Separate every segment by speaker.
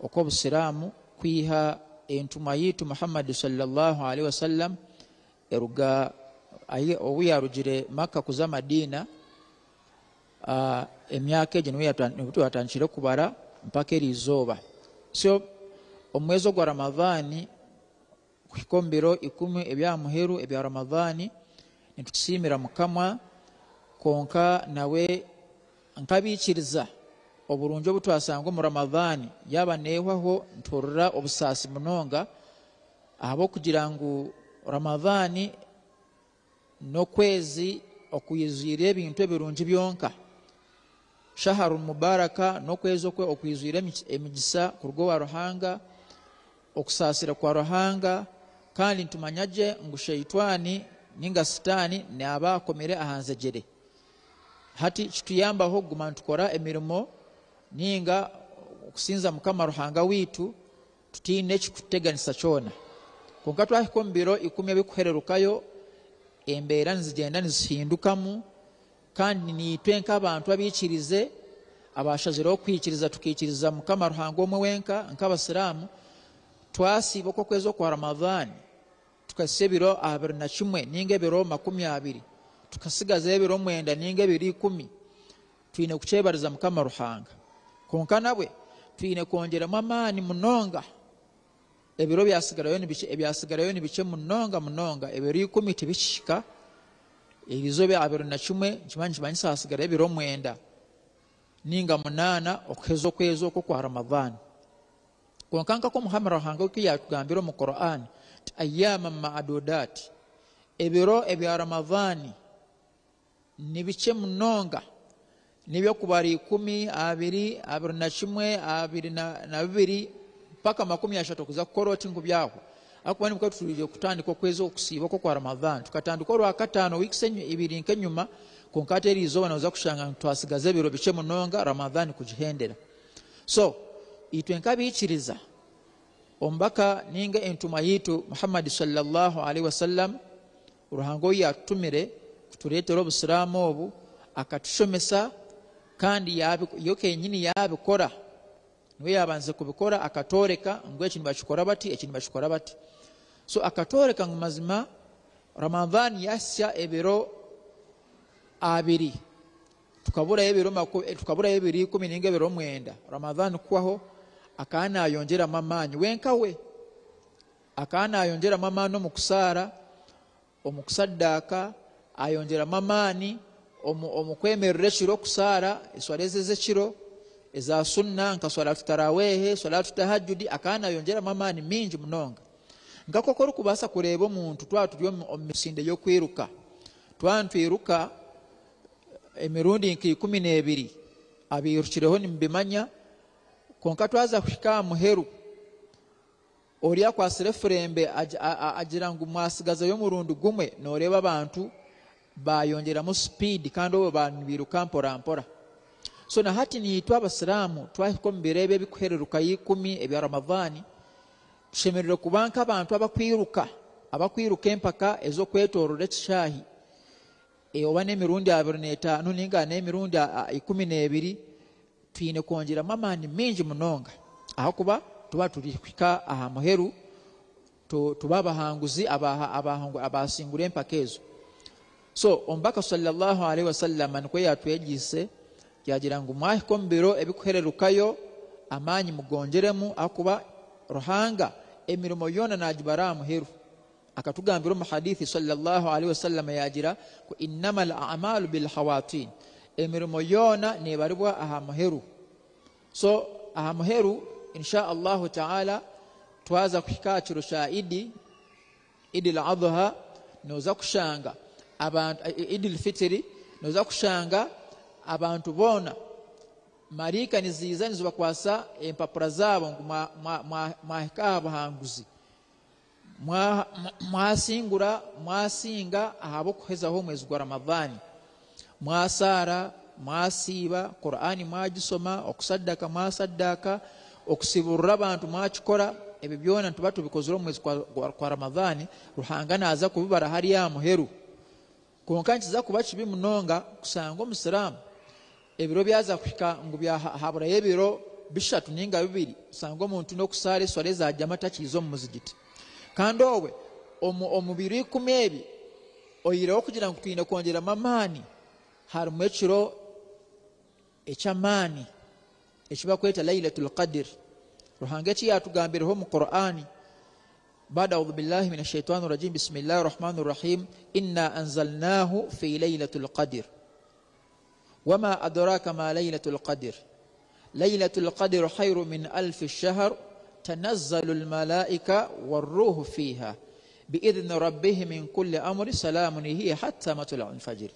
Speaker 1: okw'obusiraamu kwiha entumwa yaitu Muhammad sallallahu alaihi wasallam eruga obu yaarugire Makka kuza Madiina, emyaka egyo nibwo twatandikire kubara mpaka eri izooba. So omwezi ogwa Ramadhan kuhika omu biro ikumi eby'aha muheru ebya Ramadhan nitusiimira Mukama kwonka nawe nk'abaikiriza oburungi obu twasanga omu Ramadhan yaaba neehwaho nituhurira obusaasi munonga ahabw'okugira ngu Ramadhan n'okwezi okwijwire ebintu ebirungi byonka. Shaharu Mubaraka n'okwezi okwijwire emigisa kuruga owa Ruhanga, okusaasira kwa Ruhanga, kandi nitumanya gye ngu Shaitwani ninga Sitaani naaba akomire aha nzegyere. Hati kituyambaho kuguma nitukora emirimo ninga okusinza Mukama Ruhanga waitu tutaine ekirikututeganisa kyona. Kwonka twahika omu biro ikumi ebirikuhererukayo, embeera nizigyenda nizihindukamu, kandi naitwe nk'abantu abaikirize, abaashazireho kwikiriza tukaikiriza Mukama Ruhanga omwe wenka nk'Abasiraamu, twasiiba okwo okwezi okwa Ramadhan, tukahitsya ebiro 21 ninga ebiro 20, tukatsigazayo ebiro mwenda ninga ebiro ikumi, Twine kukyebariza Mukama Ruhanga. Kwonka nabwe, twine kwongyeramu amaani munonga. Ebiro byatsigarayo ni bikye, ebyatsigarayo ni bikye munonga munonga. Ebiro ikumi tibikihika. Erizooba 21 nikiba nikimanyisa hatsigarayo ebiro mwenda ninga munaana okuheza okwezi okwo okwa Ramadhan. Kwonka nk'oku Mukama Ruhanga oku yaatugambire omu Quran nti Ayyaaman ma'adudaat, ebiro ebya Ramadhan, Ni bikye munonga, n'eby'okubara ikumi, abiri, 21, 22, mpaka 30 kuza kukora oti ngu byahwa. Ahakuba nibwo tutwire kutandika okwezi okusiiba oku okwa Ramadhan. Tukatandika Orwakataano weeks ibiri nk'enyima, kwonka hati eri izooba nooza kushanga ngu twatsigaza ebiro bikye munonga Ramadhan kugihendera. So, itwe nk'abaikiriza, Omubaka ninga entumwa yaitu Muhammad sallallahu alaihi wasallam, Ruhanga ou yaatutumire kutureetera Obusiraamu obu, akatushomesa kandi yo kenyini yaabikora. Niwe yaabandize kubikora akatworeka ngu eki nibakikora bati, eki nibakikora bati. So akatworeka ngu mazima Ramadhan yaahitsya ebiro abiri, tukaburayo ebiro tukaburayo ebiro ikumi ninga ebiro mwenda Ramadhan kuhwaho, akaba naayongyeramu amaani we nka we. Akaba naayongyeramu amaani omu kusaara, omu kusaddaaka, ayongyeramu amaani omu omu kwemerera ekiro kusaara eswara ezi ez'ekiro eza sunna nka swalatu taraweehe, swalatu tahajjudi, akaba naayongyeramu amaani maingi munonga. Nk'oku orikubaasa kureeba omuntu twaba turi omu omu misinde y'okwiruka, twaba nitwiruka emirundi nka 12, abairukireho nimubimanya, kwonka twaza kuhika aha muheru, Oriya akwatsire efurembe agira ngu mwatsigazayo omurundi gumwe noreeba abantu bayongyeramu speed kandi obwo baba nibiruka mpora mpora. So na hati naitwe abasiraamu twahika omu biro ebi ebikuhererukayo ikumi ebya Ramadhan tushemereire kuba nk'abantu abakwiruka abakwiruka empaka ez'okwetorora ekishaahi oba n'emirundi 25 ninga n'emirundi 12 Twine kwongyeramu amaani maingi munonga ahakuba tuba turi kuhika aha muheru tube abahanguzi abaasingura empaka ezo. So Omubaka Sallallahu Alaihi Wasallam nikwo yaatwegyeise yaagira ngu mwahika omu biro ebikuhererukayo amaani mugongyeremu ahakuba Ruhanga emirimo yoona naagibara aha muheru. Akatugambira omu hadithi Sallallahu Alaihi Wasallam yaagira ku Innamal a'maalu bil khawatim, emirimo yoona neebaribwa aha muheru. So aha muheru insha Allahu ta'ala twaza kuhika aha kiro kya Idi, Idil Adha, nooza kushanga abantu Idil Fitiri, nooza kushanga abantu boona maraika niziiza nizibakwatsa empapura zaabo ngu mwahika aha buhanguzi. Mwasingura, mwasinga ahabw'okuhezaho omwezi gwa Ramadhan. Mwasaara, mwasiiba, Qur'an mwagishoma, okusaddaaka mwasaddaaka, okusiburura abantu mwakikora, ebyo byona nituba tubikozire omu mwezi kwa Ramadhan, Ruhanga naaza kubibara hariya aha muheru. Kwonka nikiza kuba kibi munonga kushanga Omusiraamu ebiro byaza kuhika ngu haburayo ebiro bishatu ninga bibiri osanga omuntu n'okusaara eswara eza jama takiiza omu muzigiti. Kandi obwe omu biro ikumi ebi oihireho kugira ngu twine kwongyeramu amaani, harimu ekiro eky'amaani eki barikweta Lailatul Qadr. Ruhanga eki yaatugambireho omu Qur'an, Ba'da audhu billahi mina shaitani rajim bismillahi rahmani rahim inna anzalnahu fi lailatul qadr wama adraka ma lailatul qadr lailatul qadr khairu min alfi shahr tanazzalu almalaika warruhu fiha biidhni rabbihim min kulli amri salamun hiya hatta matla'il fajr.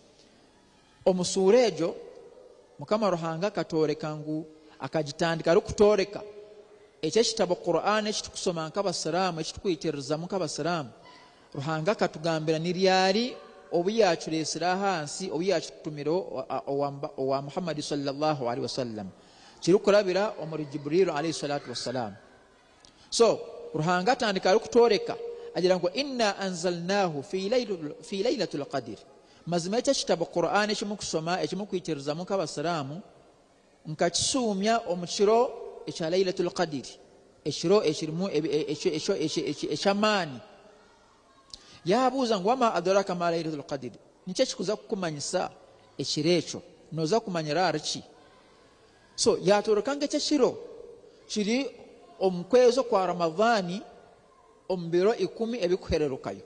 Speaker 1: Omu suura egyo Mukama Ruhanga akatworeka ngu akagitandika arikutworeka eki ekitabo Qur'an eki turikushoma nk'abasiraamu, eki turikwikiririzamu nk'abasiraamu, Ruhanga akatugambira ni ryari obu yaakireetsire aha nsi, obu yaakitutumireho owa Muhammad sallallahu alaihi wasallam kirikurabira omuri Jibril alaihi salatu wassalam. So Ruhanga atandika arikutworeka agira ngu Inna anzalnahu fi lailatul qadr, mazima eki ekitabo Qur'an eki murikushoma, eki murikwikiririzamu nk'abasiraamu, nkakishuumya omu kiro ekya Lailatul Qadr, ekiro ekirimu eky'amaani. Yaabuuza ngu wama adraka ma Lailatul Qadr, niki ekikuza kukumanyisa ekiro ekyo, nooza kumanyira ahari ki? So yaatworeka ngu eki ekiro kiri omu kwezi okwa Ramadhan omu biro ikumi ebirikuhererukayo.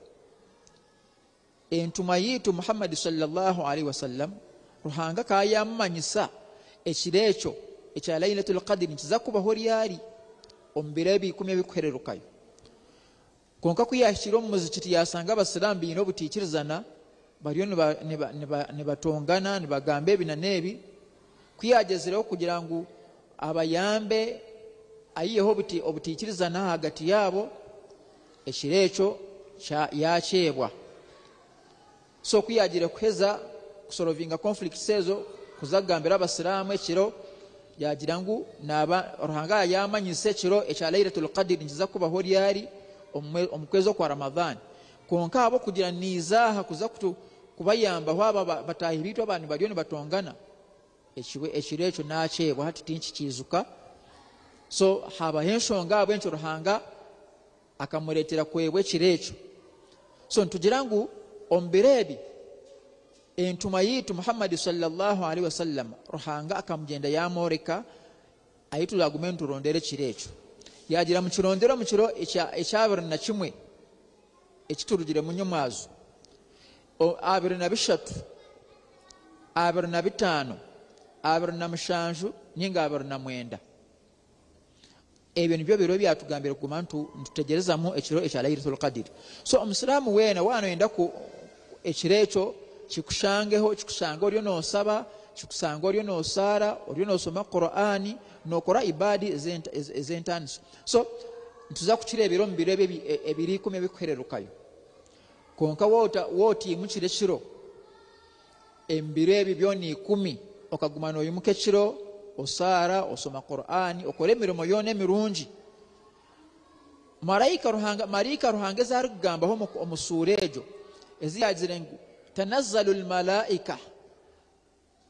Speaker 1: Entumwa yaitu Muhammad sallallahu alaihi wasallam Ruhanga akaba yaamumanyisa ekiro ekyo ekya Lailatul Qadr nikiza kubaho ryari omu biro ebi ikumi ebirikuhererukayo. Kwonka ku yaahikire omu muzikiti yaashanga Abasiraamu baine obutaikirizana, bariyo nibatongana, nibagamba ebi na n'ebi. Ku yaagyezireho kugira ngu abayambe aiheho obutaikirizana ahagati yaabo, ekiro ekyo yaakyebwa. So ku yaagiire kuheza kusolovinga conflicts ezo, kuza kugambira Abasiraamu ekiro, yaagira ngu naaba Ruhanga yaamanyisa ekiro ekya Lailatul Qadr nikiza kubaho ryari omu kwezi okwa Ramadhan. Kwonka ahabw'okugira niiza aha kuza kubayambaho aba bataahi baitu aba bariyo nibatongana, ekiro ekyo naakyebwa hati tinkikiijuka. So haabaho enshonga ahabw'enki Ruhanga akamureetera kwebwa ekiro ekyo. So nitugira ngu omu biro ebi entumwa yaitu Muhammad sallallahu alaihi wasallam Ruhanga akamugyenda yaamworeka ahu turagume niturondera ekiro ekyo. Yaagira mukirondere omu kiro ekyabiri na kimwe ekiturugiremu nyomwazo, 23, 25, 27 ninga 29. Ebyo nibyo biro ebi yatugambire kuguma nitutegyerezamu ekiro ekya Laylatul Qadr. So omusiraamu weena waaba noyenda ku ekiro ekyo kikushangeho, kikushange oriyo nosaba, kikushange oriyo nosaara, oriyo nosoma Qur'an, nokora ibaadi ez'entaaniso. So nituza kukireebera omu biro ebi ebiro ikumi ebirikuhererukayo. Kwonka waaba otaimukire ekiro, Omu biro ebi byona ikumi, okaguma noimuka ekiro, osaara, osoma Qur'an, okora emirimo yoona emirungi. Maraika Ruhanga, Maraika Ruhanga ezi arikugambaho omu, omu suura egyo, ezi yaagizire ngu, Tanazzalu lmalaika,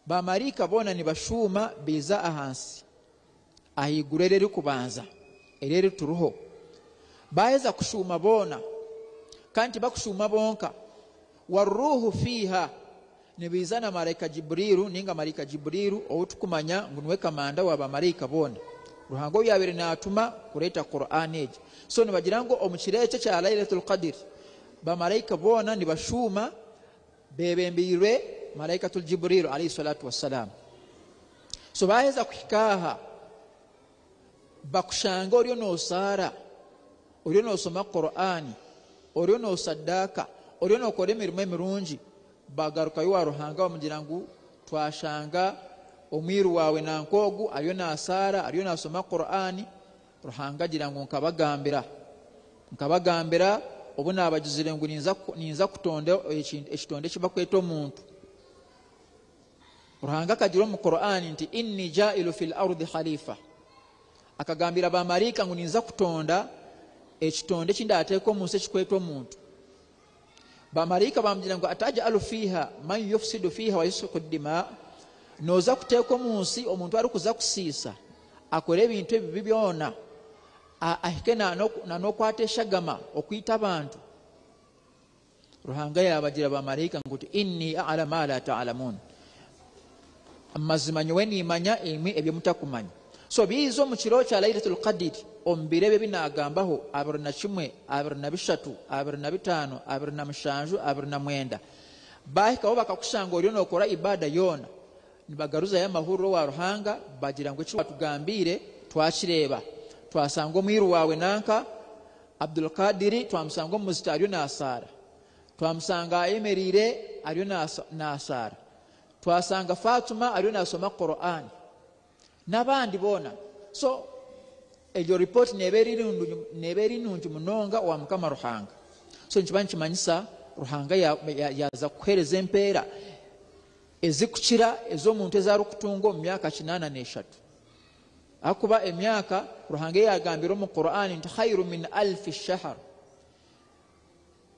Speaker 1: ba maraika boona nibashuuma baiza ahansi, ahaiguru eri erikubanza, eri erituriho. Baaheza kushuuma boona, kandi tibakushuuma bonka, Warruuhu fiiha, nibaija na Maraika Jibriilu, ninga Maraika Jibriilu ou tukumanya ngu niwe kamanda wa bamaraika boona, Ruhanga ou yaabaire naatuma kureeta Qur'an egi. So nibagira ngu omu kiro ekyo ekya Lailatul Qadr, bamaraika boona nibashuuma beebembeirwe Maraikatul Jibriilu alayhi swalatu wa salaam. So baaheza kuhika aha, bakushanga oriyo noosaara, oriyo noosoma Qur'an, oriyo noosadaaka, oriyo nookora emirimo emirungi, bagarukayo owa Ruhanga bamugira ngu twashanga omwiru waawe nanka ogu ariyo naasaara, ariyo naasoma Qur'an, Ruhanga agira ngu nkabagambira, nkabagambira obu naabagizire ngu ninza kutonda ekitonde eki bakweta omuntu. Ruhanga akagira omu Qur'an nti inni jailu fil ardi khalifa. Akagambira bamaraika ngu ninza kutonda ekitonde eki ndateeka omu nsi ekikwetwa omuntu. Bamaraika bamugira ngu atajalu fiiha man yufsidu fiiha wa yasfiku dima, noza kuteeka omu nsi omuntu arikuza kusiisa, akore ebintu ebibi byona, ahike na n'okwata eshagama okwita abantu. Ruhanga yaabagira baamaraika ngu oti, Inni a'lamu maa laa ta'lamuun, mazima nyowe nimanya imwe ebyo mutakumanya. So biiza omu kiro kya Lailatul Qadr omu biro ebi ebi naagambaho, 21, 23, 25, 27, 29, baahikaho bakakushanga oriyo nookora ibaada yoona, Nibagaruzayo amahurire owa Ruhanga, bagira ngu eki watugambiire twakireeba. Twasanga omwiru waawe nanka, Abdul Kadiri, twamusanga omu muzita ariyo nasaara. Twamusanga ayemereire ariyo nasaara. Twasanga Fatuma ariyo nasoma Quran. N'abandi boona. So, egyo report neeba eri neeba eri nungi munonga owa Mukama Ruhanga. So nikiba nikimanyisa Ruhanga yaaza kukuheereza empeera. Ezikukira ez'omuntu ezi arikutunga omu myaka 83. Ahakuba emyaka Ruhanga ei yaagambire omu Qur'an nti khairu min alfi shahr,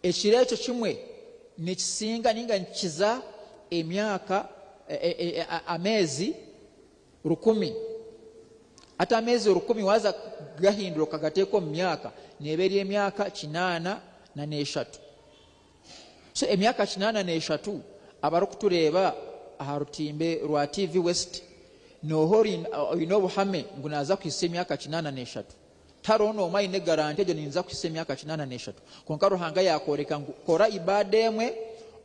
Speaker 1: ekiro ekyo kimwe nikisinga ninga nikikiza emyaka ameezi rukumi. Hati ameezi rukumi waaza kugahindura okagateeka omu myaka neeba eri emyaka kinaana na n'eshatu. So emyaka 83 abarikutureeba aha rutimbe rwa TV West nooha oine obuhame ngu naaza kuhitsya emyaka 83? Tihariho n'omwe aine garanti egyo ninza kuhitsya emyaka 83. Kwonka Ruhanga yaakworeka ngu kora ibaada emwe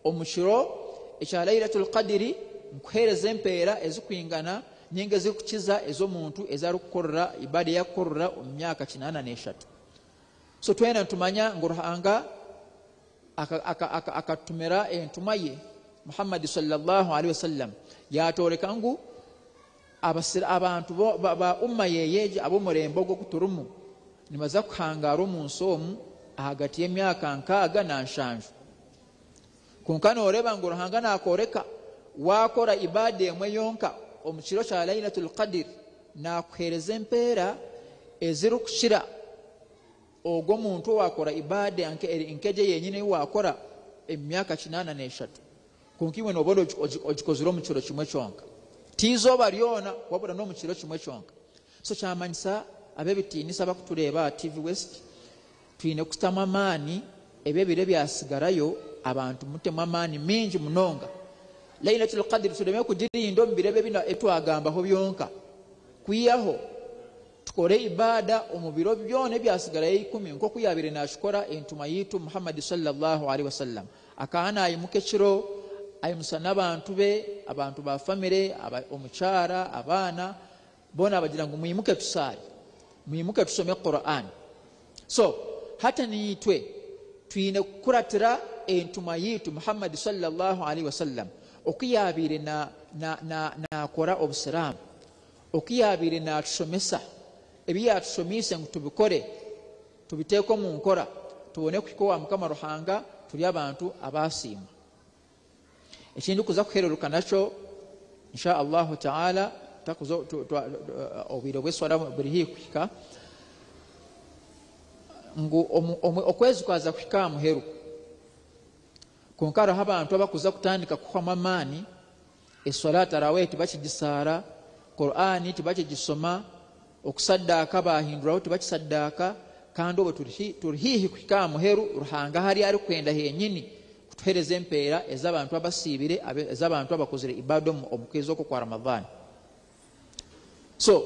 Speaker 1: omu kiro ekya Lailatul Qadiri nkuheereze empeera ezikwingana ninga ezirikukiza ez'omuntu ezi arikukorera ibaada ei arikukorera omu myaka 83. So twena nitumanya ngu Ruhanga akatutumira entumwa ye Muhammad sallallahu alaihi wasallam yatworeka ngu abantu ba umma yeye egi ab'omurembe ogu ogu turimu nibaza kuhangaara omu nsi omu ahagati y'emyaka nkaaga na nshanju. Kwonka noreeba ngu Ruhanga nakworeka wakora ibaada emwe yonka omu kiro kya Lailatul Qadr nakuheereza empeera ezirikukira Ogwo omuntu owaakora ibaada nk'egyo yenyini ei waakora omu myaka 83, kwonka iwe nooba ogikozire omu kiro kimwe kyonka. Ti izooba ryona, wabura n'omu kiro kimwe kyonka. So kyamanyisa ab'ebitiinisa abakutureeba aha TV West, twine kutamu amaani ebi ebiro ebyatsigarayo abantu mutemu amaani maingi munonga. Lailatul Qadr tureme kugirinda omu biro ebi ebi twagambaho byonka. Kwihaho Tukore ibaada omu biro byona ebyatsigarayo eikumi nk'oku yaabaire naakikora Entumwa yaitu Muhammad sallallahu alaihi wasallam. Akaba naayimuka ekiro aimutsya n'abantu be, abantu ba famire, omukyara, abaana, boona abagira ngu mwimuke tusaare, mwimuke tushome Qur'an. So hati naitwe twine kukuratira Entumwa yaitu Muhammad sallallahu alaihi wasallam oku yaabaire naakora Obusiraamu. Oku yaabaire naatushomesa, ebi yaatushomeise ngu tubikore, tubiteeke omu nkora, tubone kuhika owa Mukama Ruhanga turi abantu abaasiimwa. Eki ndikuza kuhereruka nakyo, Insha Allahu Ta'ala, obwire bw'eswala buri haihi kuhika, ngu okwezi kwaza kuhika aha muheru, kwonka hariho abantu abakuza kutandika kuhwamu amaani, Eswala Tarawih tibakigisaara, Qur'an tibakigishoma, okusaddaaka baahinduraho tibakisaddaaka, kandi obwo turi haihi kuhika aha muheru Ruhanga ahari arikwenda henyini kutuhereza empeera ez'abantu abasiibire, ez'abantu abakozire ibaada omu kwezi okwo kwa Ramadhan. So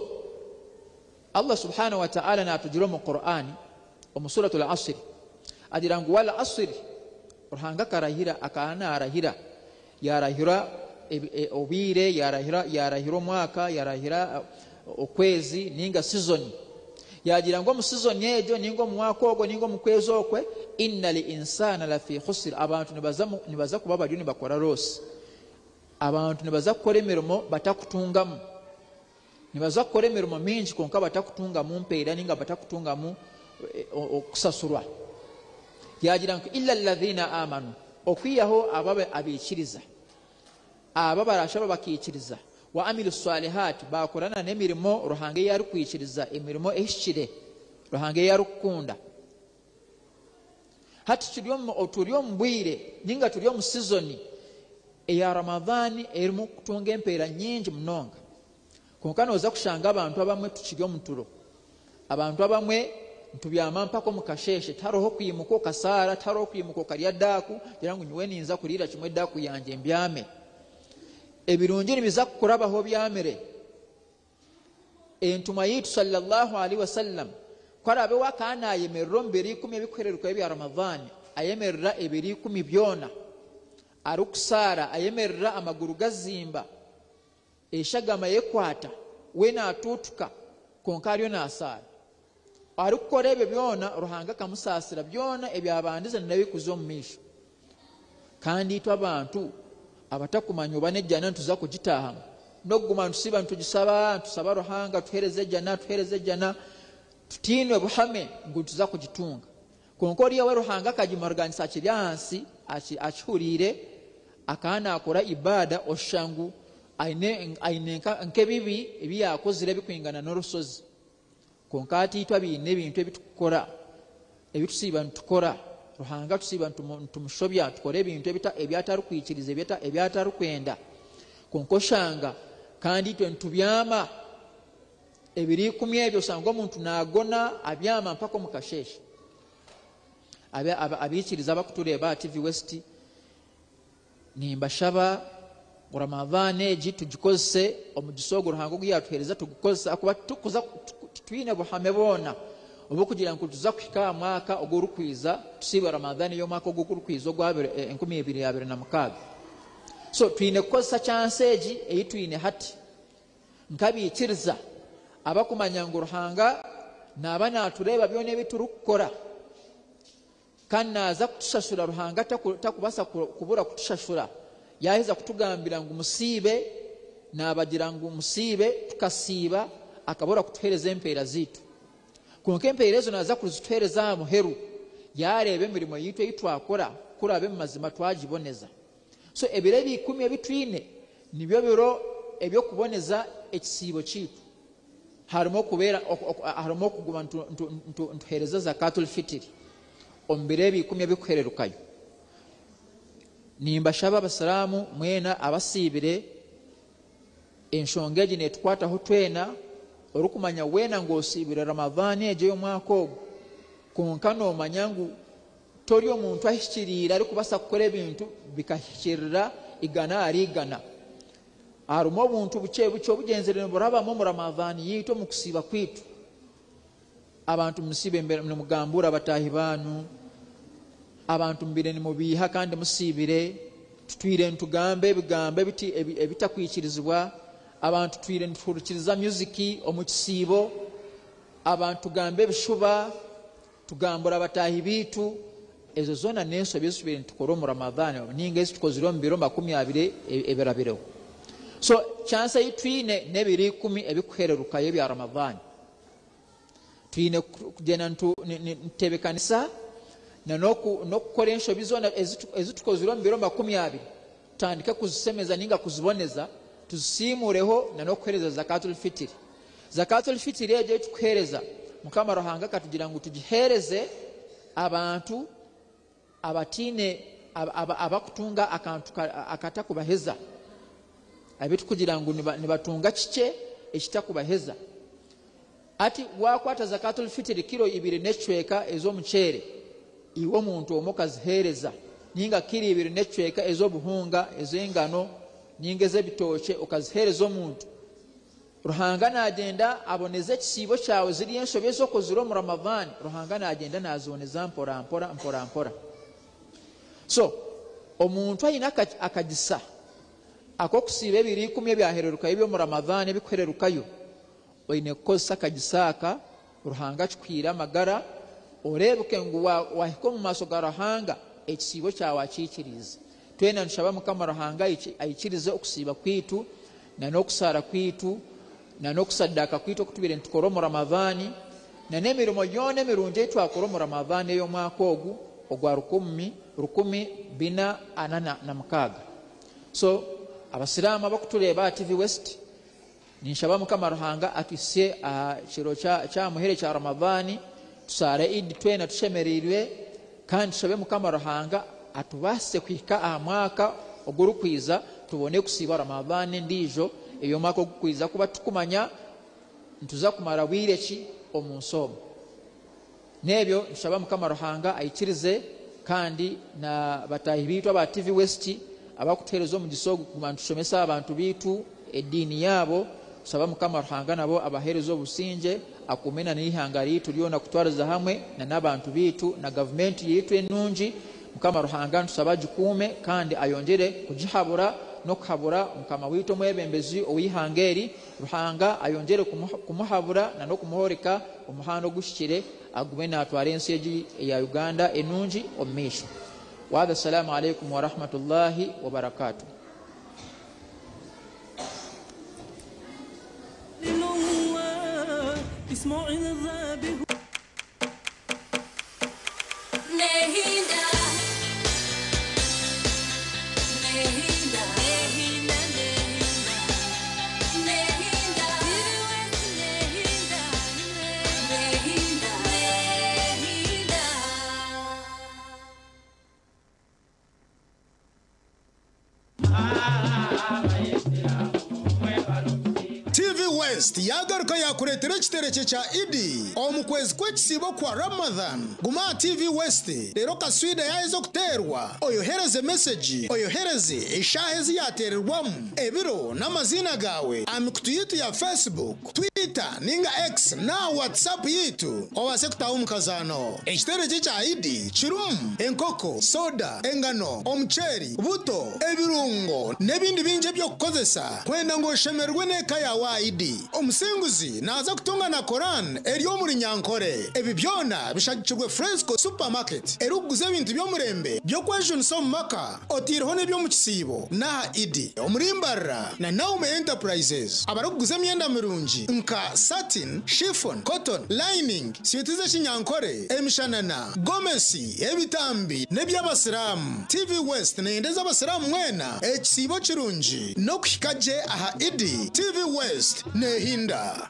Speaker 1: Allah subhanahu wa ta'ala naatugira omu Qur'an omu Suratul Asr agira ngu wal asr Ruhanga akarahira akaba naarahira Yaarahira obwire, yaarahira yaarahira omwaka, yaarahira okwezi nainga sizoni. Yaagira ngu omu sizoni egyo nainga omu mwaka ogwo nainga omu kwezi okwe, inna al-insaana lafi khusr, abantu nibaza nibaza kuba bariyo nibakora loosi. Abantu nibaza kukora emirimo batakutungamu. Nibaza kukora emirimo mingi kwonka batakutungamu mpeera nainga batakutungamu okusasurwa. Yaagira ngu illa alladhina amanu, okwihaho abo abaikiriza, abo abarashaba bakaikiriza, wa amilu swalihat, baakora na n'emirimo Ruhanga ei arikwikiriza, emirimo ehikire Ruhanga ei arikukunda. Hati turi omu bwire nainga turi omu sizoni eya Ramadhan erimu kutunga empeera nyingi munonga. Kwonka nooza kushanga abantu abamwe tukiri omu turo. Abantu abamwe nitubyama mpaka omu kasheeshe, tihariho kwimuka okasaara, tihariho kwimuka okarya daaku, gira ngu nyowe ninza kuriira kimwe daaku yangye mbyame. Ebirungi nibiza kukurabaho obyamire. Entumwa yaitu sallallahu alaihi wasallam ku araabe we akaba naayemerera omu biro ikumi ebirikuhererukayo ebya Ramadhan, ayemerera ebiro ikumi byona arikusaara, ayemerera amaguru gazimba, eshagama ekwata, we naatuutuka kwonka ariyo naasaara. Arikukora ebyo byona, Ruhanga akamusaasira byona ebyabandize n'ebirikuza omu maisho. Kandi itwe abantu abatakumanya oba n'ejjana nituza kugitaahamu, n'okuguma nitusiiba nitugisaba, nitusaba Ruhanga tuheereze ejjana, tuheereze ejjana, tutaine buhame ngu nituza kugitunga. Kwonka oriya we Ruhanga akagimuragaanisa akiri ahansi, akihuriire, akaba naakora ibaada oshusha ngu aine aine nk'ebibi ebi yaakozire ebirikwingana n'orushozi. Kwonka hati itwe abaine ebintu ebi turikukora, ebi tusiiba nitukora, Ruhanga tusiiba nitumushobya, tukora ebintu ebi atarikwikiriza, ebi atarikwenda. Kwonka oshanga kandi itwe nitubyama ebiro ikumi ebyo, oshanga omuntu naagona abyama mpaka omu kasheeshe. Abaikiriza abarikutureeba aha TV West, Nimbashaba ngu Ramadhan egi tugikozese, omugisa ogu Ruhanga ogu yatuhereza tugukozese ahakuba titukuza titwine buhame bwona obukugira ngu nituza kuhika aha mwaka ogurikwiza tusiibe Ramadhan ey'omwaka ogu ogurikwiza ogwa 2026. So twine kukozesa chance egi ei twine hati nk'abaikiriza abakumanya ngu Ruhanga naaba natureeba byona ebi turikukora. Kandi naaza kutushashura, Ruhanga takubaasa kubura kutushashura. Yaaheza kutugambira ngu musiibe, naabagira ngu musiibe, tukasiiba, akabura kutuheereza empeera zaitu. Kwonka empeera ezo naaza kuzituheereza aha muheru, yaareeba emirimo yaitu ei twakora ku eraabe omu mazima twagiboneza. So ebiro ebi ikumi ebi twine nibyo biro eby'okuboneza ekisiibo kyaitu. Harimu okubeera harimu okuguma nituheereza Zakatul Fitiri omu biro ebi ikumi ebirikuhererukayo. Nimbashaba Abasiraamu mwena abasiibire, enshonga egi netukwataho twena, orikumanya weena ngu osiibire Ramadhan egi ey'omwaka ogu, kwonka nomanya ngu tori omuntu ahikiriire arikubaasa kukora ebintu bikahikirira igana ahari igana. Harimu obuntu bukye bukye obugyenzire niburabamu omu Ramadhan yaitu omu kusiiba kwaitu. Abantu musiibe nimugambuura bataahi baanyu, abantu mubaire nimubeiha kandi musiibire, tutwire nitugamba ebigambo ebitakwikirizibwa, abantu tutwire nituhurikiriza music omu kisiibo, abantu tugamba ebishuba, Tugambura bataahi baitu, ezo zoona n'ensobi ezi tubaire nitukora omu Ramadhan ninga ezi tukozire omu biro 20 ebirabireho. So chance ei twine n'ebiro ikumi ebikuhererukayo ebya Ramadhan. Twine kugyenda nitutebekanisa na n'okukora enshobi zoona ezi tukozire omu biro 20 tutandike kuzisemeza ninga kuziboneza tuzisiimureho na n'okuhereza Zakatul Fitiri. Zakatul Fitiri egyo ei tukuheereza, Mukama Ruhanga akatugira ngu tugiheereze abantu abataine abakutunga akantu akatakubaheza, abu tukugira ngu nibatunga kikye ekitakubaheza. Hati waakwata Zakatul Fitiri kiro ibiri n'ekicweka ez'omuceere, iwe omuntu omwe okaziheereza, ninga kiro ibiri n'ekicweka ez'obuhunga, ez'engano, ninga ez'ebitookye okaziheereza omuntu, Ruhanga naagyenda aboneza ekisiibo kyawe ziri enshobi ezi okozire omu Ramadhan, Ruhanga naagyenda naaziboneza mpora mpora mpora mpora. So, omuntu aine akagisa ak'okusiiba ebiro ikumi ebyahererukayo eby'omu Ramadhan ebikuhererukayo, oine kukozesa akagisa aka Ruhanga akikuhaire amagara, oreebeke ngu waahika omu maaso ga Ruhanga ekisiibo kyawe akiikiriize. Twena nitushaba Mukama Ruhanga aikirize okusiiba kwaitu na n'okusaara kwaitu na n'okusadaaka kwaitu oku tubaire nitukora omu Ramadhan na n'emirimo yoona emirungi ei twakora omu Ramadhan ey'omwaka ogu ogwa 1446. So Abasiraamu abakutureeba aha TV West, Ninshaba Mukama Ruhanga atuhitsye aha kiro ky'aha muheru ekya Ramadhan, tusaare Eid twena tushemereirwe, kandi tushabe Mukama Ruhanga atubaasise kuhika aha mwaka ogurikwiza tubone kusiiba Ramadhan endiijo ey'omwaka ogurikwija kuba turikumanya nituza kumara bwire ki omu nsi omu. N'ebyo nitushaba Mukama Ruhanga aikirize kandi na bataahi baitu aba TV West abarikutuheereza omugisa ogu kuguma nitushomesa abantu baitu ediini yaabo, tushaba Mukama Ruhanga nabo abaheereze obusingye, akuume na n'eihanga ryaitu ryona kutwariza hamwe na n'abantu baitu na gavumenti yaitu enungi. Mukama Ruhanga nitushaba agikuume kandi ayongyere kugihabura n'okuhabura Mukama waitu omwebembezi ow'eihanga eri. Ruhanga ayongyere kumuhabura na n'okumworeka omuhanda oguhikire agume naatwara ensi egi eya Uganda enungi omu maisho. Waadha Salaamu Alaikum Warahmatullahi Wabarakatuh.
Speaker 2: TV West yagaruka yakureetera ekiterekye kya Idi omu kwezi kw'ekisiibo kwa Ramadhan. Guma aha TV West reero kaswida yaaheza okuteerwa oyohereze mesegi, oyohereze eshaaha ezi yaateererwamu, ebiro n'amaziina gaawe aha mikutu yaitu ya Facebook, Twitter ninga X n'aha WhatsApp yaitu obaase kutaaha omu kazaano. Ekiterekye kya Idi kirimu enkoko, soda, engano, omuceeri, buto, ebirungo n'ebindi bingi eby'okukozesa kwenda ngu oshemererwe n'eka yaawe aha Idi. Omusinguzi naaza kutunga na Koran eri omu Runyankore. Ebi byona bishagikirwe Fresco Supermarket erikuguza ebintu by'omurembe by'okwejunisa omu maka otaireho n'eby'omu kisiibo n'aha Idi omuri Mbarara na Naume Enterprises abarikuguza emyenda mirungi nka satin, chiffon, cotton, lining, suuti z'ekinyankore, emishanana, gomesi, ebitambi n'eby'abasiraamu. TV West neyendeza abasiraamu mwena ekisiibo kirungi n'okuhika gye aha Idi. TV West nehinda.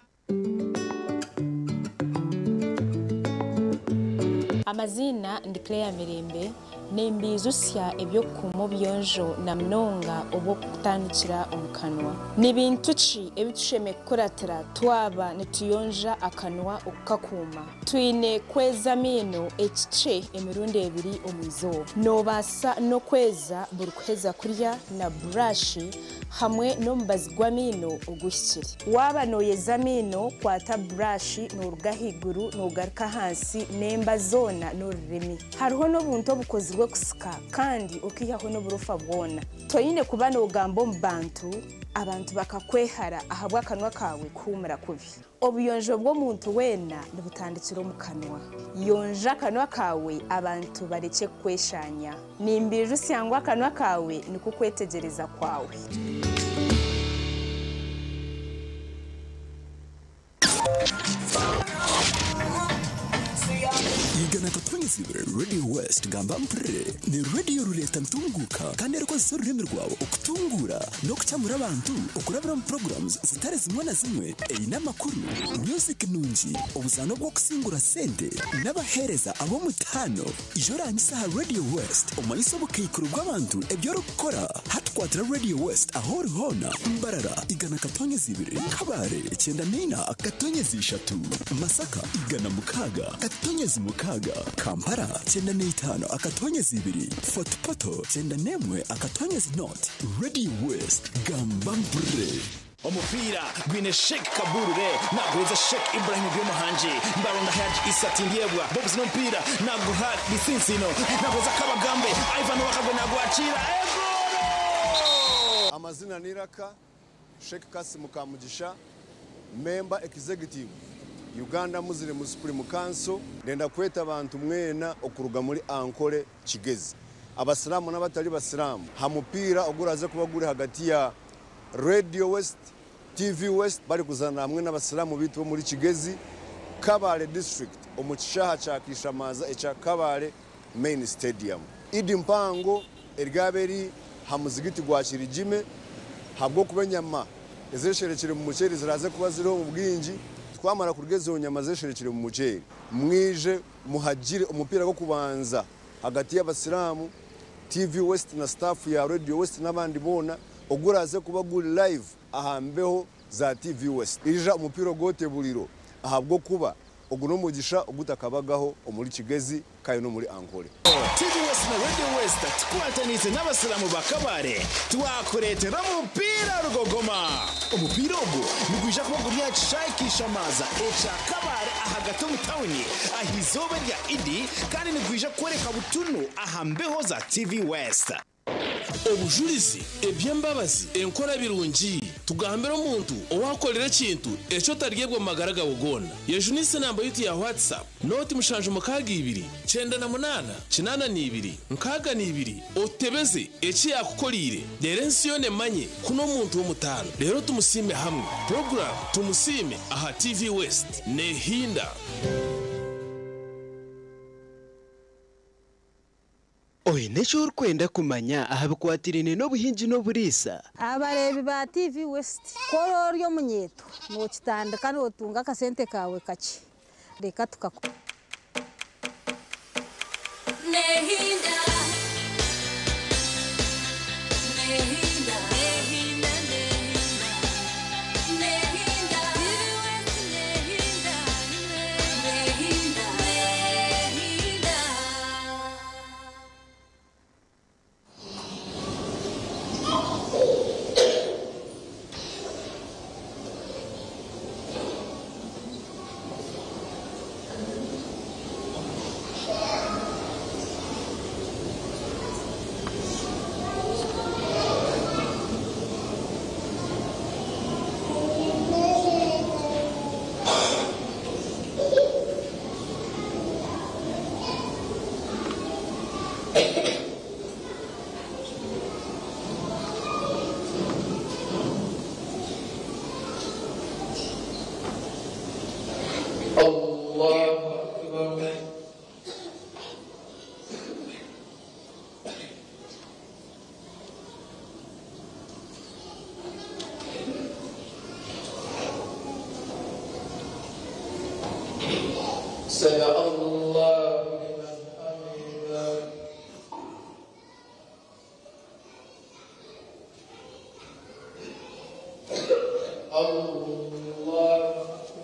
Speaker 3: Amaziina ndi Claire Mirembe, nimbiijutsya eby'okukuuma obuyonjo na munonga obw'okutandikira omu kanwa. Ni bintu ki ebi tushemereire kukuratira twaba nituyonja akanwa okukakuuma? Twine kweza amaino ekikye emirundi ebiri omu izooba. Noobaasa n'okweza buri kuheza kurya na burashi hamwe n'omubazi gw'amaino oguhikire. Waaba nooyeza amaino, kwata burashi nooruga ahaiguru noogaruka ahansi n'emba zoona n'orurimi. Hariho n'obuntu obukozirwe kusika kandi okaihaho n'oburofa bwona. Toine kuba noogamba omu bantu, abantu bakakwehara ahabw'akanwa kaawe kuhuumura kubi. Obuyonjo bw'omuntu weena nibutandikira omu kanwa. Yonja akanwa kaawe abantu barekye kukweshanya. Nimbiijutsya ngu akanwa kaawe niko kwetegyereza kwawe.
Speaker 4: Igana Katwengezibwe Radio West gamba mpurire ni radio rureta ntunguka kandi erikozesa orurimi rwawe okutunguura n'okukyamura abantu okurabira omu programs zitari zimwe na zimwe eine amakuru, music nungi, obuzaano bw'okusingura sente n'abaheereza ab'omutaano. Ija orangise aha Radio West omanyise obukaikuru bw'abantu ebi orikukora. Hati kwatira Radio West ahu ori hoona, Mbarara, 102, Kabale, 94.3, Masaka, 106.6, Kampala, 95.2, Fort Portal, 91.0. Radio West, gamba mpurire.
Speaker 5: Omupiira gwine Sheikh Kaburure naguhereza Sheikh Ibrahim Byomuhangi Mbaronda Haji Issa Tindyebwa Bobs n'omupiira naguha Bisinsino naguhereza Kabagambe Ivan Wakagwe nagwakiira egoro!
Speaker 6: Amazina ni Iraka Sheikh Kassim Kamugisha, member executive Uganda Muslim Supreme Council. Ndenda kweta abantu mwena okuruga muri Ankole Kigezi, abasiramu n'abatari basiramu, ha mupiira oguraze kuba guri hagati ya Radio West, TV West bari kuzana hamwe n'abasiramu bitu bo muri Kigezi, Kabale district, omu kishaha kya Kishamaza ekya Kabale main stadium. Idi mpango eryaba eri ha muzigiti gwa Kirigime, habw'okuba enyama ezesherekire mu muceeri ziraze kuba ziriho omu bwingi. Twamara kurya ezo nyama zesherekire mu muceeri, mwije muhagire omupiira gw'okubanza hagati y'abasiramu, TV West na staff ya Radio West n'abandi boona, oguraze kuba guri live aha mbeho za TV West. Ija omupiira ogwote buriro ahabw'okuba ogu n'omugisha ogutakabagaho omuri Kigezi kandi n'omuri Ankole.
Speaker 5: TV West na Radio West tukwatanise n'abasilamu ba Kabale twakureetera omupiira rugogoma. Omupiira ogu nigwija kuba guri aha kishaayi Kishamaza ekya Kabale ahagati omu tawuni aha izooba erya Idi kandi nigwija kworeka butunu aha mbeho za TV West.
Speaker 7: Obujurizi, eby'embabazi, enkora birungi. Tugambire omuntu owakorera ekintu ekyo otaryebwa mu magara gawe goona. Yejunise enamba yitu ya WhatsApp noti 762 98 82 62 otebeze eki yakukoriire reero ensi yoona emanye ku n'omuntu w'omutaano reero tumusiime hamwe. Program Tumusiime aha TV West nehinda.
Speaker 8: Oine eki orikwenda kumanya aha bikwatiraine n'obuhingi n'oburiisa?
Speaker 9: Abareebi ba TV West, ku ori ori omunyeeto nookitandika nootunga akasente kaawe kakye, reka tukaku.
Speaker 10: Nehinda. Nehinda. Nehinda, nehinda. Nehinda. Nehinda. Nehinda. Nehinda.
Speaker 1: Allahu Akbar. سمع الله لمن حمده. الله أكبر.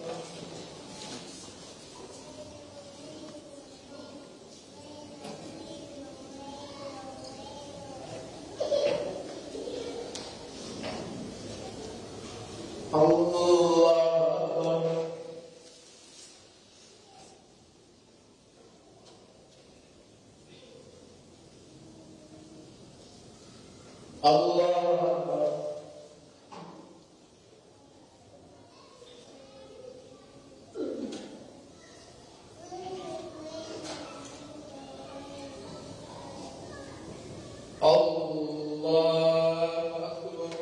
Speaker 1: الله أكبر. الله أكبر. الله أكبر.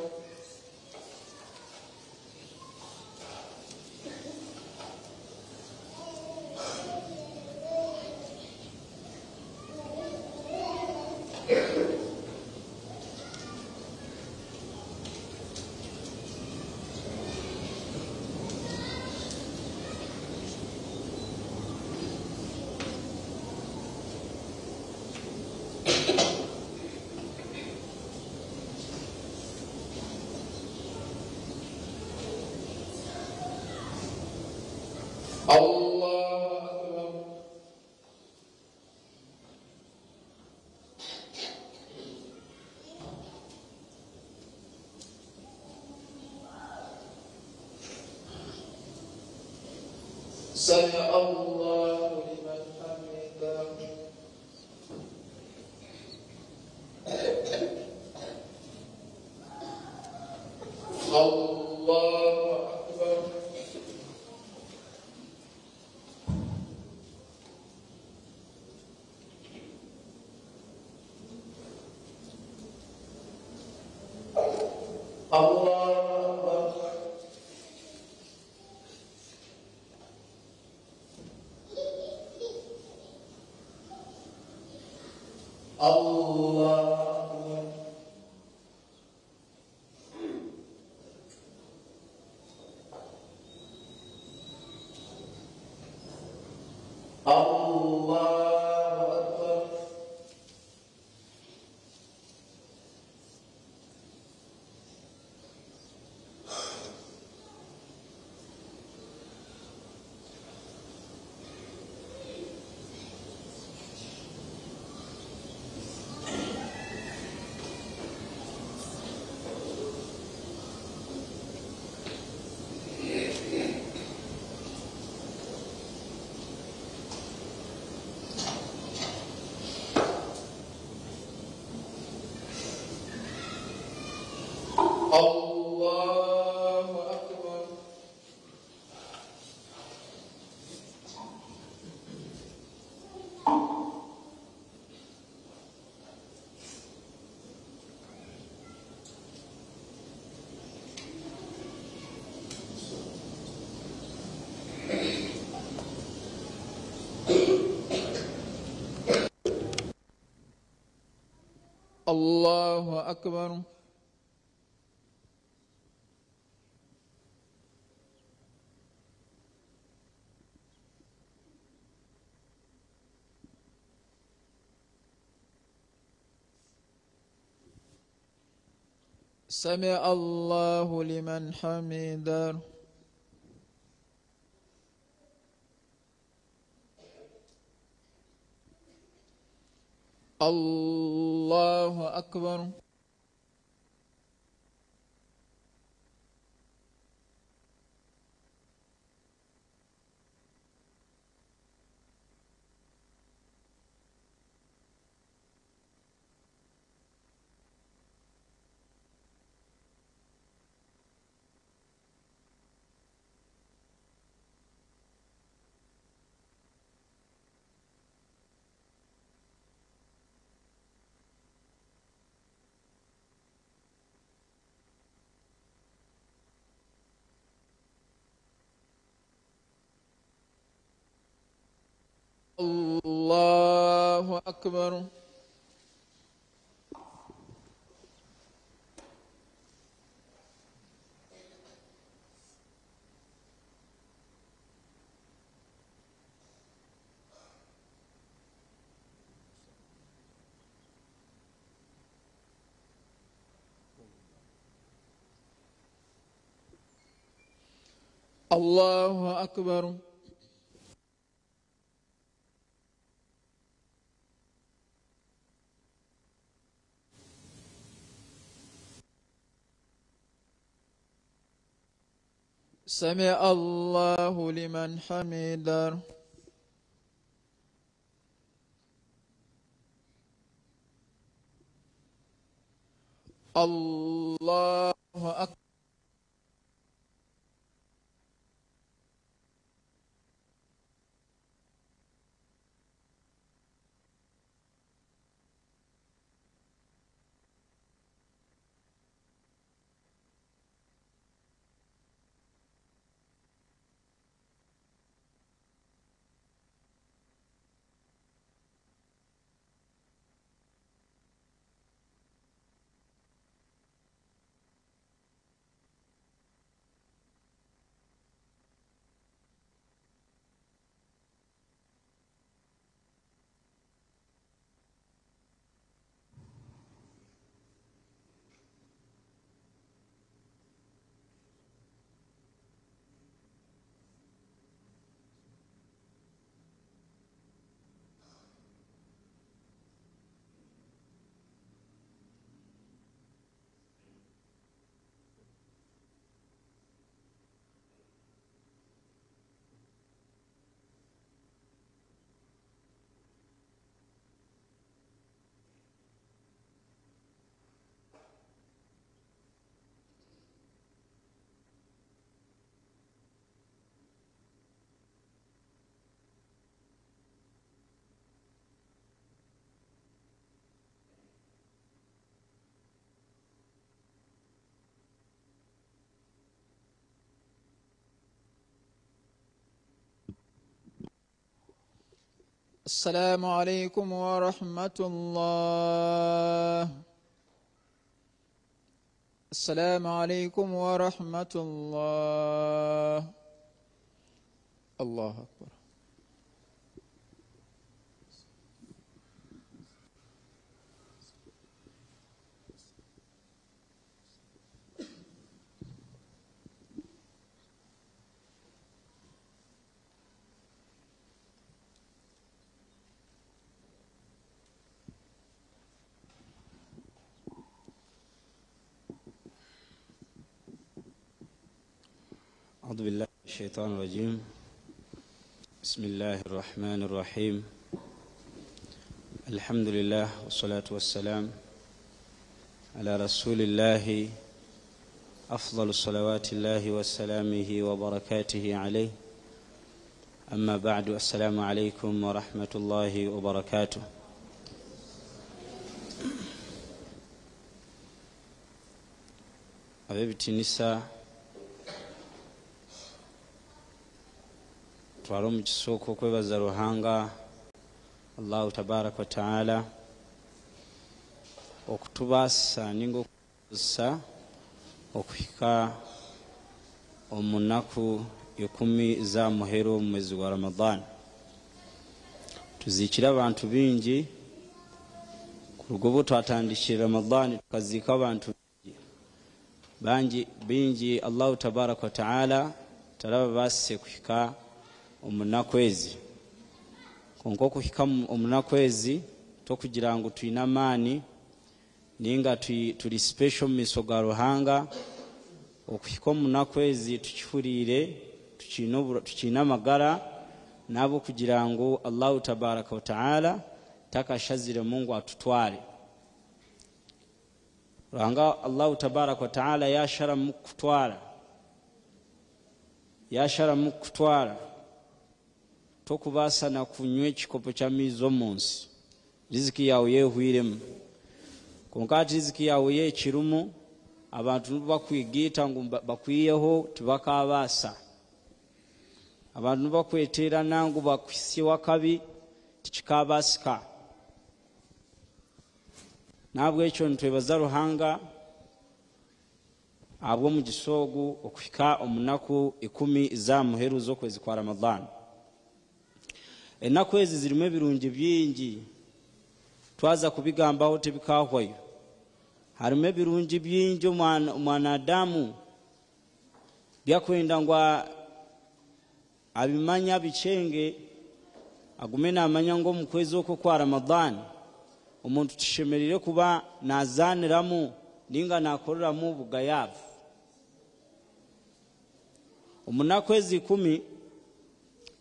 Speaker 1: الله أكبر. سمع الله لمن حمده. الله أكبر. الله أكبر. الله أكبر. الله أكبر. الله أكبر. الله أكبر. سمع الله لمن حمده. الله أكبر. الله أكبر. الله أكبر. سمع الله لمن حمده. الله أكبر. السلام عليكم ورحمة الله. السلام عليكم ورحمة الله. الله أكبر.
Speaker 11: أعوذ بالله من الشيطان الرجيم. بسم الله الرحمن الرحيم. الحمد لله والصلاة والسلام على رسول الله أفضل صلوات الله وسلامه وبركاته عليه أما بعد السلام عليكم ورحمة الله وبركاته Ab'ebitiinisa twara omugisa oku okwebaza Ruhanga Allahu tabaraka wa ta'ala okutubaasisa ninga okutusobozesa okuhika omu naku ikumi z'aha muheru omu mwezi gwa Ramadhan. Tuziikire abantu baingi kuruga obu twatandikire Ramadhan tukaziika abantu Bangi baingi Allahu tabaraka wa ta'ala tarababaasise kuhika omu naku ezi. Kwonka okuhika omu naku ezi t'okugira ngu twine amaani ninga turi special omu maisho ga Ruhanga, okuhika omu naku ezi tukihuriire, tukiine amagara, n'ahabw'okugira ngu Allahu tabaraka wa ta'ala takashaziremu ngu atutware. Ruhanga Allahu tabaraka wa ta'ala yasharamu kukutwara, yasharamu kukutwara, tokubaasa na kunywa ekikopo ky'amaizi omunsi, riziki yaawe yehwiremu. Kwonka hati riziki yaawe yekirimu, abantu nobu bakwigaita ngu bakwiheho tibakabaasa. Abantu nobu bakweterana ngu bakuhitsyeho akabi tikikabaasika. N'ahabw'ekyo nitwebaza Ruhanga ahabw'omugisha ogu okuhika omu naku ikumi z'aha muheru z'okwezi kwa Ramadhan. Enaku ezi zirimu ebirungi bingi, twaza kubigambaho tibikahwayo. Harimu ebirungi bingi omwanadamu byakwenda ngu Abimanye abikyenge, agume naamanya ngu omu kwezi oku okwa Ramadhan, omuntu tishemereire kuba naazaaniramu nainga naakoreramu obugayaavu. Omu naku ezi ikumi,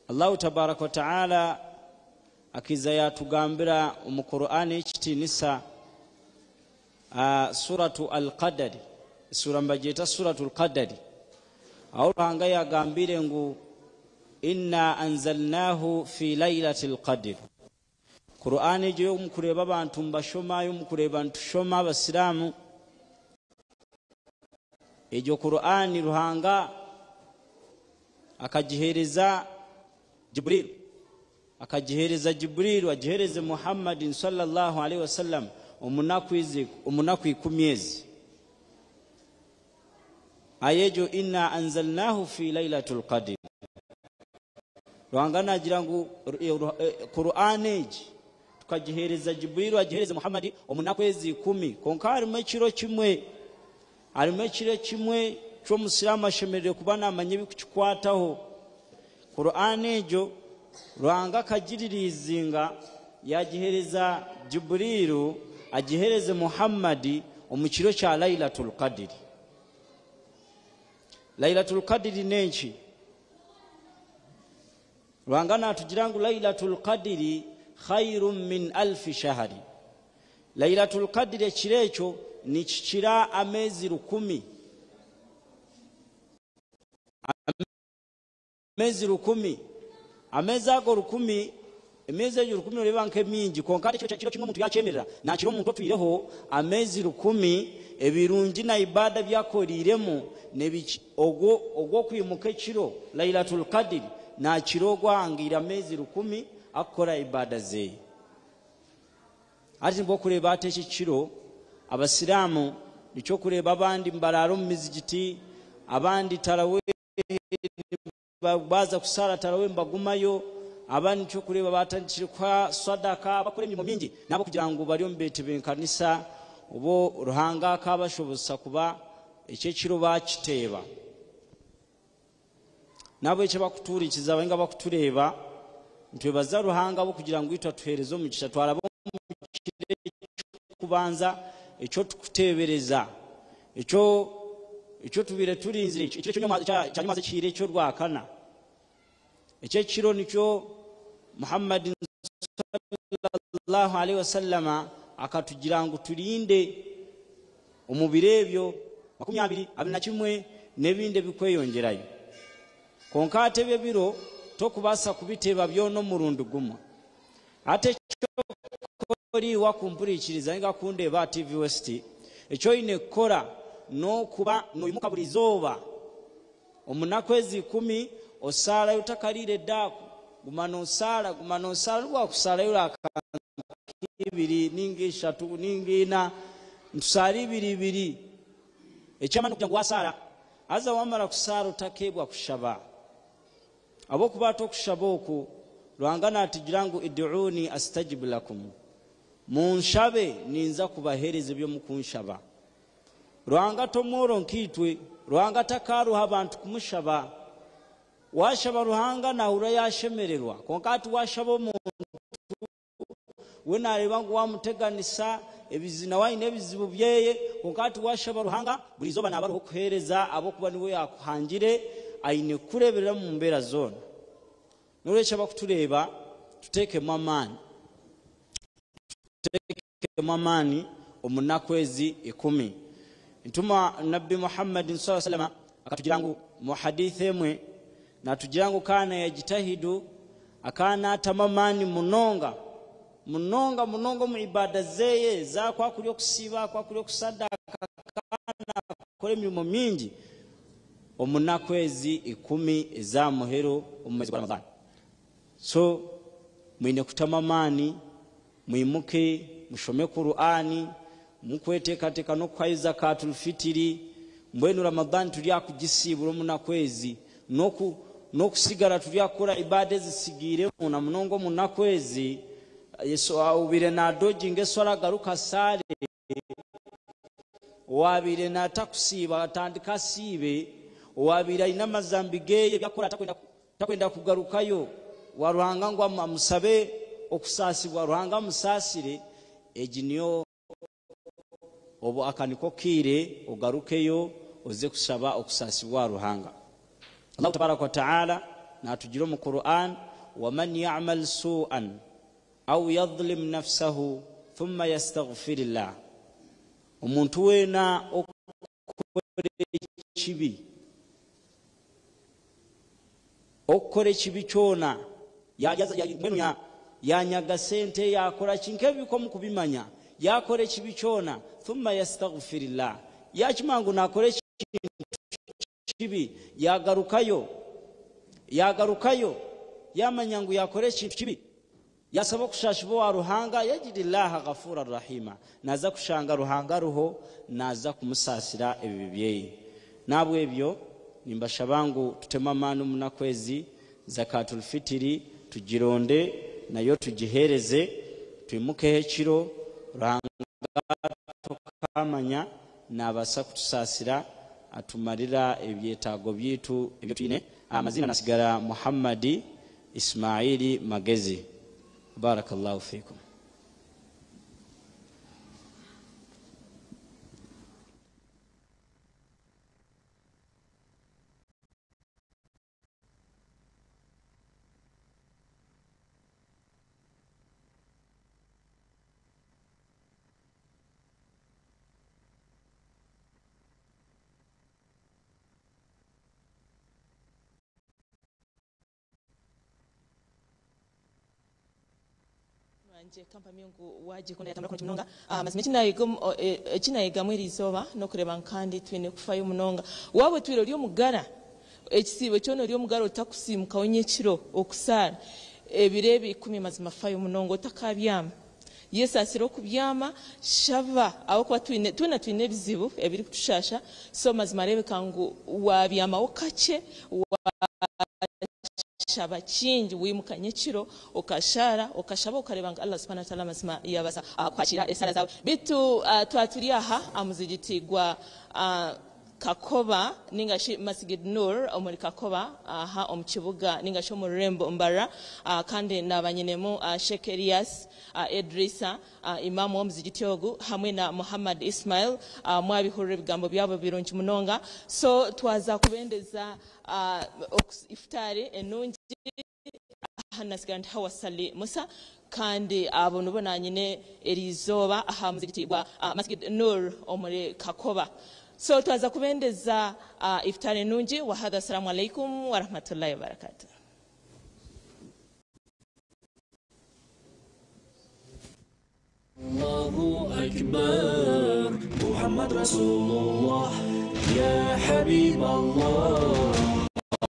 Speaker 11: Allahu tabaaraka wa ta'ala akaiza yaatugambira omu Qur'an ey'ekitiinisa, Suratu Al-Qadari, esuura nibagyeta Suratu Al-Qadari, ahu Ruhanga yaagambiire ngu Inna anzalnahu fi lailati al-qadr. Kur'ane egyo ei omukureeba abantu nibashoma, ei omukureeba nitushoma abasiraamu, egyo Kur'ane Ruhanga akagiheereza Jibril. Akagiheereza Jibrilu agiheereze Muhammadin swalla Allahu alaihi wasallam omu naku ikumi ezi. Aya egyo Inna anzalnahu fi lailatul qadr. Ruhanga naagira ngu Kur'ane egi tukagiheereza Jibrilu agiheereze Muhammad omu naku ezi ikumi. Kwonka harimu ekiro kimwe, harimu ekiro kimwe ky'omusiraamu ashemereire kuba naamanya ebirikukikwataho. Kur'ane egyo Ruhanga akagiririizinga yaagiheereza Jibriilu agiheereze Muhammad omu kiro kya Lailatul Qadr. Lailatul Qadr n'enki? Ruhanga naatugira ngu Lailatul Qadr khairun min alfi shahari. Lailatul Qadr ekiro ekyo nikikira ameezi rukumi. Ameezi rukumi. Ameezi ago rukumi, emyezi egyo rukumi noreeba nk'emingi, kwonka hati ekiro kimwe omuntu yaakyemerera, naakira omuntu otwireho ameezi rukumi, ebirungi na ibaada ebi akoreiremu, ogwo ogw'okwimuka ekiro, Lailatul Qadr, naakira ogwo ahangaire ameezi rukumi akukora ibaada ze. Hati nibwo okureeba hati eki ekiro, Abasiraamu nikyo okureeba abandi nibaraara omu mizigiti, abandi taraweeh, Baaza kusaara tarawe nibagumayo, abandi nikyo orikureeba baatandikire kuha swadaka, bakora emirimo mingi n'ahabw'okugira ngu bari omu beetebeekanisa obu Ruhanga akaabashobozesa kuba eki ekiro baakiteeba. N'ahabw'ekyo abakutuhurikiza nainga abakutureeba, nitwebaza Ruhanga ahabw'okugira ngu itwe atuheereza omugisha twaraba omu kiro eky'okubanza eki orikuteebereza. Ekyo ekyo tubaire turinzire, ekiro kya nyomazya ekihiire eky'orwakana. Ekyo ekiro nikyo Muhammad sallallahu alaihi wasallama akatugira ngu turinde omu biro ebyo. 20, 21 n'ebindi ebikweyongyerayo. Kwonka hati ebyo ebiro tokubaasa kubiteeba byona omurundi gumwe. Hati eky'okukora iwe wakumpuriikiriza ninga wakundeeba aha TV West, eki oine kukora n'okuba noimuka buri izooba omu naku ezi ikumi osaarayo otakariire daaku. Guma noosaara, guma noosaara, nobu waakusaarayo raaka nk'ibiri ninga ishatu ninga ina, nitusaara ibiri ibiri. Eky'amaani n'okugira ngu waasaara, haza waamara kusaara otakeebwa kushaba. Ahabw'okuba hati okushaba oku, Ruhanga naatugira ngu iduuni astajib lakum, munshabe ninza kubaheereza ebi mukunshaba. Ruhanga t'omworo nkaitwe, Ruhanga takaaruha abantu kumushaba. Waashaba Ruhanga naahurira yaashemererwa, kwonka hati waashaba omuntu, We naareeba ngu waamuteganisa, nawe aine ebizibu byeye, kwonka hati waashaba Ruhanga, buri izooba naaba ariho kukuheereza ahabw'okuba niwe yaakuhangire, aine kukureeberera omu mbeera zoona. N'olwekyo abarikutureeba tuteekemu amaani. Tuteekemu amaani omu naku ezi ikumi. Entumwa Nabbi Muhammad swalla salama akatugira ngu omu hadiith emwe naatugira ngu kaana yajitahidu, akaba naatamu amaani munonga munonga munonga omu ibaada zeeye za ku akuri okusiiba, ku akuri okusadaka, akaba naakora emirimo mingi omu naku ezi ikumi ez'aha muheru omu mwezi gwa Ramadhan. So mwine kutamu amaani, mwimuke mushome Qur'an, mukweteekateeka n'okuhayo zakatul fitiri, mbwenu Ramadhan turi aha kugisiibura omu naku ezi, n'oku n'okusigara turi aha kukora ibaada ezisigiiremu na munonga omu naku ezi, obaire nadoginga eswala agaruke asaare, owaabaire naatakusiiba atandike asiibe, owaabaire aine amazambi geeye ebi akukora atakwenda takwenda kugarukayo wa Ruhanga ngu amusabe okusaasibwa Ruhanga amusaasire, egi niyo obu aka niko kaire ogarukeyo oze kushaba okusaasibwa Ruhanga. Allahu tabaraka wa ta'ala naatugira omu Quran, waman ya'mal su'an aw yadhlim nafsahu thumma yastaghfirillah, omuntu weena okukora ekibi, okukora ekibi kyona, mbwenu yanyaga sente, yaakora ki, nk'ebi ku mukubimanya, yaakora ekibi kyona, thumma yastaghfirillah, yaakimanya ngu naakora ekintu kibi, yaagarukayo, yaagarukayo, yaamanya ngu yaakora ekintu kibi, yaasaba okushaashibwa owa Ruhanga, yajidillaaha ghafuuran rahiima, naaza kushanga Ruhanga ariho naaza kumusaasira ebibi byeye. N'ahabw'ebyo nimbashaba ngu tutemu amaani omu naku ezi, Zakatul fitiri tugironde nayo tugiheereze, twimukeho ekiro, Ruhanga tukaamanya Naabaasa kutusaasira atumarira ebyetaago byaitu ebi twine. Amaziina nasigara Muhammad Ismaili Magezi. Barakallahu fiikum.
Speaker 12: Wangye kampamye ngu waagikunda yatambura kurungi munonga. Mazima eki naayiga omu eki naayigamu eriizooba n'okureeba ngu kandi twine kufayo munonga. Waaba otwire ori omugara, ekisiibo kyona ori omugara otakusiimukaho nyekiro okusaara, ebiro ebi ikumi mazima fayo munonga otakabyama. Yesaasire okubyama, shaba ahabw'okuba twine twena twine ebizibu ebirikutushaasha so mazima reebeka ngu waabyamaho kakye, waashaba kingi, waimuka nyekiro okashaara, okashaba okareeba ngu Allah subhanahu wa ta'ala mazima yaabaasa kwakiira esaara zaawe. Beitu twaba turi aha aha muzigiti gwa Kakoba ninga shi Masgid Noor omuri Kakoba aha omu kibuga ninga shi omu rurembo Mbarara kandi naaba nyinemu Sheikh Elias Edrisa Imam w'omuzigiti ogu hamwe na Muhammad Ismail. Mwabihurira ebigambo byabo birungi munonga. So twaza kubendeza Ifutari enungi. Aha nasigara ndi Hawa Ssali Musa kandi abo nibo nanyine eriizooba aha muzigiti gwa Masgid Noor omuri Kakoba. So twaza kubendeza iftari nungi. Wahadha, assalamu alaikum warahmatullahi wabarakatuh.
Speaker 13: الله أكبر، محمد رسول الله، يا حبيب الله.